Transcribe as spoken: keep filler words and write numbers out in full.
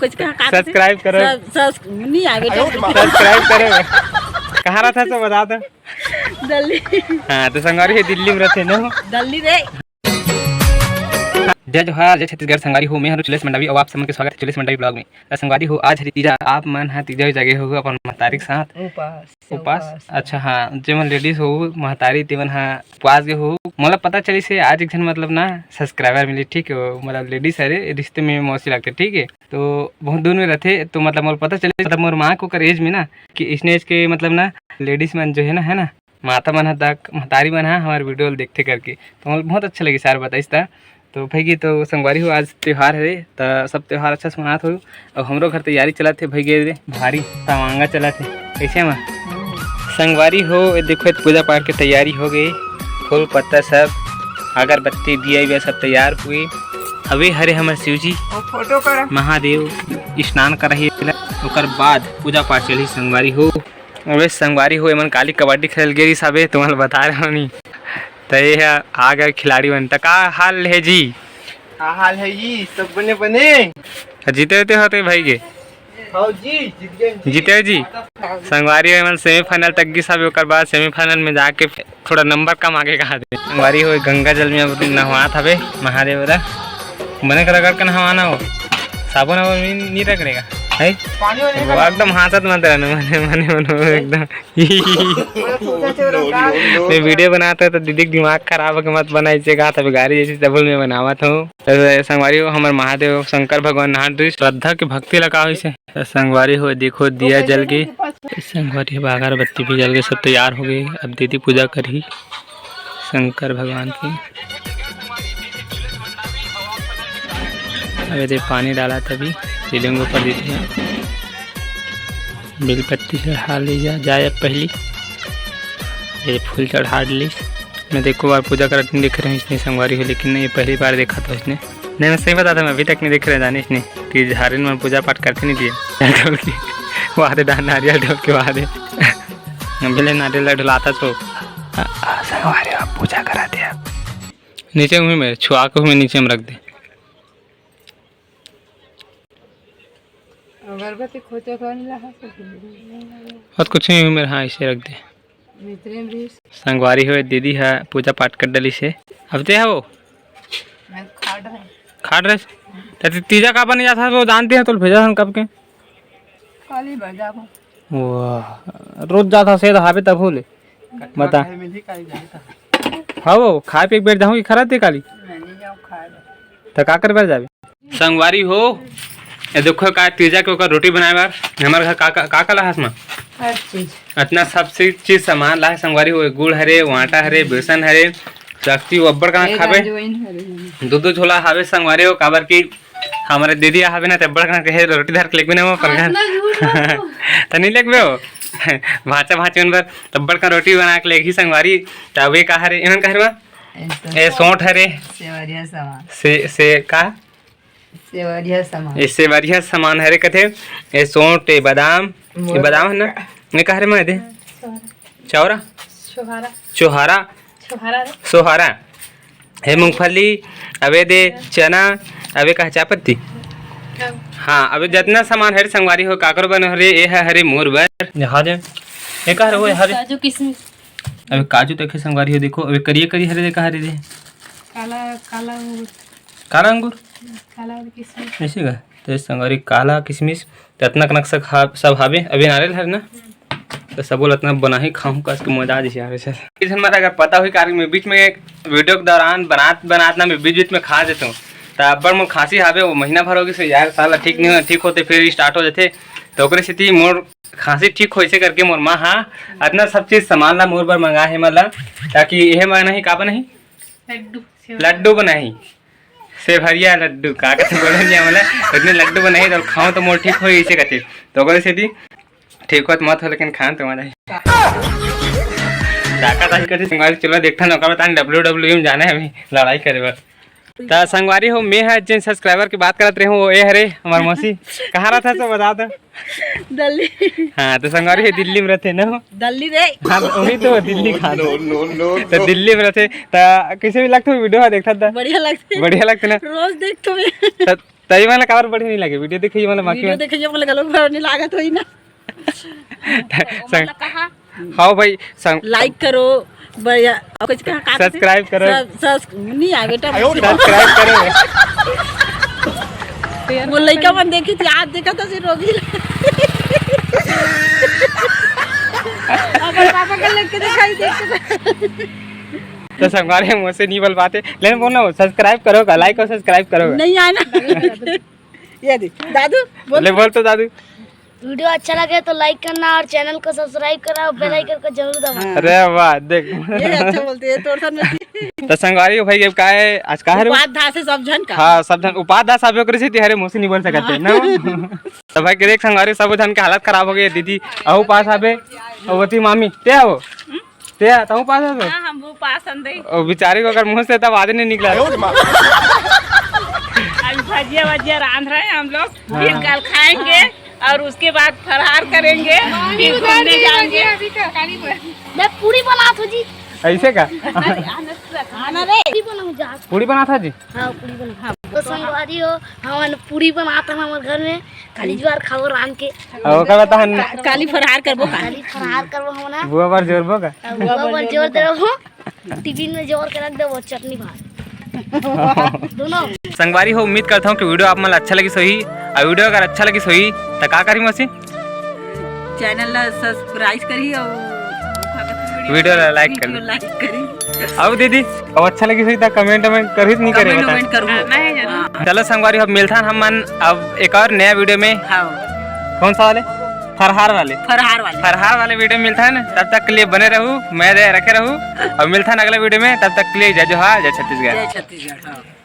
कुछ कहा, कहा subscribe करो। Sub-, subs-, नहीं आवे तो। Subscribe करो। कहाँ रहता है, सब बता दो। दिल्ली। हाँ, तो संगवारी हो, दिल्ली में रहते ना। दिल्ली रे। जय जोहार, जय छत्तीसगढ़। संगवारी हो, मैं हूँ चुलेश मंडावी और आप समन के स्वागत है चुलेश मंडावी vlog में। तो संगवारी हो, आज हरी तीजा, आप मन ह तीजा जगे हो अपन महतारी के साथ। उपास, उपास? उपास। अच्छा, हाँ, जेमन ladies हो, महतारी, तेमन ह उपवास गे हो। मोला पता चलिस हे आज एक झन, मतलब ना, subscriber मिली, ठीक है, वो, मतलब, ladies हरे, रिश्ते में मौसी लगथे, ठीक है। तो बहुत दूर में रहथे, तो, मतलब, मोला पता चलिस, मतलब, मोर माँ के ओकर age में ना, कि इसने age के, मतलब ना, ladies मन जो है ना, है ना, माता मन ह तक, महतारी मन ह हमर video ल देखथे करके, तो मोला बहुत अच्छा लगिस यार, बताइस त। तो भई गे, तो संगवारी हो, आज त्योहार हरे, त सब त्योहार अच्छा से मनात हो। अब हमरो घर तैयारी चलत हे भई गे, भारी तमांगा चलत हे। कैसे म संगवारी हो, ये देखो, ये पूजा पाठ के तैयारी हो गई, फूल पत्ता सब, अगरबत्ती, दिया विया सब तैयार हुए। अबे हरे हमर शिव जी, वो फोटो करा। महादेव स्नान करही, ओकर बाद पूजा पाठ चलही संगवारी हो। अबे संगवारी हो, एमन काली कबड्डी खेल गे रिस हबे, तुमन ल बता रहे हो नी। त ये ह आ गए खिलाड़ी मन। त का हाल हे जी? का हाल हे जी? सब बने बने। जीते होते होते भाई के। हाँ जी, जीत गए जी। जीते हो जी? संगवारी हो, एमन semifinal तक गिस हबे, ओकर बाद semifinal में जाके थोड़ा number कम आगे कहा दे। संगवारी हो, गंगा जल में अब नहवात हबे महादेव रा। बने कर रगड़ के नहवाना हो, साबुन वाबुन नहीं, नहीं रगड़ेगा, है? पानी वाले वो एकदम हाँसत मत रहना, मने, मने, मने, एकदम। मैं video बनाता है तो दीदी के दिमाग खराब होके मत बनाई, से कहा था गाड़ी जैसी तबुल में बनावत हूँ। तो संगवारी हो, हमर महादेव शंकर भगवान नहा दू श्रद्धा के भक्ति लगा हुई से। तो संगवारी हो, देखो दिया जल के, संगवारी हो, अगरबत्ती भी जल के सब तैयार हो गए। अब दीदी पूजा करही शंकर भगवान की। अबे दे पानी डाला तभी शिवलिंग ऊपर दीदी है। बेल पत्ती चढ़ा ली जा, जाए अब पहली। ये फूल चढ़ा ली। मैं देखो बार पूजा करत नहीं देख रहे हैं इसने संगवारी हो, लेकिन ये पहली बार देखा था इसने। नहीं, मैं सही बता था, मैं अभी तक नहीं देख रहे जाने इसने। तीज हरिन मन पूजा पाठ करते नहीं दिए। ढोल के वादे डाल, नारियल ढोल के वादे। अभी ले नारियल ढुलाता तो। आ, आ, संगवारी हो, पूजा करा दे अब। नीचे में मेरे छुआ के हुए नीचे में रख दे। अगरबत्ती खोचे कौन ला है? और कुछ नहीं, मेरे, हाँ, इसे रख दे। मित्र में भी। संगवारी हो, दीदी ह पूजा पाठ कर डली से। अब ते हो? मैं खाड़ रहे। खाड़ रहे? त ती-, तीजा का बन जाता है, वो जानते हैं, तो भेजा हम कब के? काली बजा वो। वाह, रोज जाता से तो हावे तब हो ले। बता। खाए में ही काली जाता। हाँ, वो खाए पे एक बेर जाऊँ कि खरा दे काली? मैं नहीं जाऊँ खाए। त का कर बेर जावे? संगवारी हो, ये देखो का तीजा के ओकर रोटी बनाए बर हमर घर का, का, का, का लाहस मा? हर चीज। इतना सब से चीज सामान लाहे संगवारी हो, गुड़ हरे, आटा हरे, बेसन हरे, शक्ति वो अब्बड़ कना खाबे। अजवाइन हरे हमें। दो दो झोला हावे संगवारी हो, काबर की हमरे दीदी हावे ना, ते अब्बड़ कना कहे रोटी धर के लेगबे ना वो पर घर। इतना झूठ मत बोल। त नहीं लेगबे हो। भांचा भांची मन बर अब्बड़ कना रोटी बना के लेगही संगवारी। त वे का हरे, एमन का हरे मा? ए, सोंठ हरे। सेवरिया सामान। से, से का? सेवरिया सामान। ए सेवरिया सामान हरे कथे। ए सोंठ, ए बादाम, ए बादाम है ना? ए का हरे मा दे? चौरा। चौरा? छोहारा। छोहारा। छोहारा रे। सोहारा। हे मूंगफली, अबे दे चना, अबे का चाय पत्ती? हाँ, अबे जितना सामान हरे संगवारी हो, काकर बने हरे, ए ह हरे मोर बर। यहाँ दे। ए का हरे, वो हरे। काजू किशमिश। अबे काजू तक है संगवारी हो, देखो, अबे करिया करिया हरे, देखा हरे दे। काला, काला अंगूर। काला अंगूर? काला और किशमिश। ऐसे का? तो संगवारी काला किशमिश, तो इतना कनक सब हा-, सब हावे। अभी नारियल हरे ना? तो सबो ल इतना बनाही खाहूँ कस के मजा आ जइसे आवे सर। इस हमारा अगर पता हुई कारण मैं बीच में video के दौरान बनात, बनात ना मैं बीच बीच में खा देता हूँ। तो अब्बड़ मोर खांसी हावे, वो महीना भर हो गइसे यार, साला ठीक नहीं हो, ठीक होते फिर start हो जाते। तो ओकरे सेती मोर खांसी ठीक होइसे करके मोर माँ हा इतना सब चीज सामान ला मोर बर मंगा हे, मतलब, ताकि यह मैं नहीं का बनाही? लड्डू, सेवई। लड्डू बनाही, सेवरिया लड्डू, का कहते बोले नहीं, मतलब, इतने लड्डू बनाही तो खाओ तो मोर ठीक होई, इसे कहते। तो ओकरे सेती ठीक होत मत हो, लेकिन खान तो मजा ही। काका ताही कहते, संगवारी, चलो देखता ना, ओकर बतान W W E में जाना है अभी, लड़ाई करे बर। त संगवारी हो, मैं ह जेन subscriber की बात करत रहे हूँ, वो ए हरे हमार मौसी। कहाँ रहता है, सब बता दो। दिल्ली। हाँ, तो संगवारी हो, दिल्ली में रहते ना हो? दिल्ली रे। हाँ, वही तो, दिल्ली खान। No, no, no, तो no। दिल्ली में रहते, त कैसे भी लगता है video, हाँ, देखता था। बढ़िया लगते। बढ़िया लगते ना? रोज देखते हुए। त तई मन ला काबर बढ़िया नहीं लगे? वीडियो देखिए मन बाकी वीडियो देखिए मन ला घलो बढ़िया नहीं लागत होई ना। संग- मतलब कहाँ? हाँ भाई, संग- लाइक करो भैया, और कुछ कहाँ, कहाँ से? सब्सक्राइब करो। सब- सब- नहीं आए बेटा। सब्सक्राइब करो। वो लइका मन देखी थी, आज देखा था सिर्फ रोगी। अपन पापा का लेके दिखाई देते। तो संगवारी मोसे नहीं बोल पाते, लेकिन बोलो सब्सक्राइब करो का, लाइक और सब्सक्राइब करो का। नहीं आए ना। ये दे दादू बोल। ले बोल तो दादू। वीडियो अच्छा लगे तो लाइक करना और चैनल को सब्सक्राइब करना और बेल आइकन को जरूर दबाना। अरे वाह, देख। ये अच्छा बोलते हैं, तोर साथ में। तो संगवारी हो भाई, अब का है, आज का है रे? उपाध्याय से सब झन का। हाँ, सब झन उपाध्याय सब ओकरे से हरे मोसे नहीं बोल सकते ना। तो भाई के देख संगवारी, सब झन के हालत खराब हो गई है। दीदी अहू पास आबे, और वती मामी ते आओ, ते आ, तहू पास आबे। हाँ, हम वो पास अंदर। और बेचारी को अगर मुंह से तब आदि नहीं निकला। अभी भजिया वजिया रांध रहे हैं हम लोग, फिर कल खाएंगे और उसके बाद फरहार करेंगे, फिर घूमने जाएंगे। मैं पूरी बनात हूँ जी। ऐसे का? खाना रे। पूरी बनाऊँ जा। पूरी बनात हस जी? हाँ, पूरी बना। तो संगवारी हो, हमन पूरी बनात हन हमर घर में, काली जुआर खाओ रांध के। और ओकर बाद तहन का-, काली फरहार करबो का? काली फरहार करबो हमन। बुआ बर जोरबो का? हाँ, बुआ बर जोर देबो। टिफिन में जोर के रख देबो चटनी भात। दोनों। संगवारी हो, उम्मीद करता हूँ कि वीडियो आप मन ला अच्छा लगिस होही, और वीडियो अगर अच्छा लगिस होही तो का करी मौसी? चैनल ला सब्सक्राइब करी और वीडियो ला लाइक करी। वीडियो लाइक करी। अब दीदी, अब अच्छा लगिस होही तो कमेंट में करिस नहीं करे कमेंट बता। वमेंट करूँ। हाँ, मैं जरूर। हाँ। चलो संगवारी हो, अब मिलथन हमन अब एक और नया वीडियो में। हाँ। कौन सा वाले? फरहार वाले। फरहार वाले। फरहार वाले वीडियो में मिलथन, तब तक के लिए बने रहू, मया दया रखे रहू, और मिलथन अगला वीडियो में। तब तक के लिए जय जोहार, जय छत्तीसगढ़। जय छत्तीसगढ़। हाँ।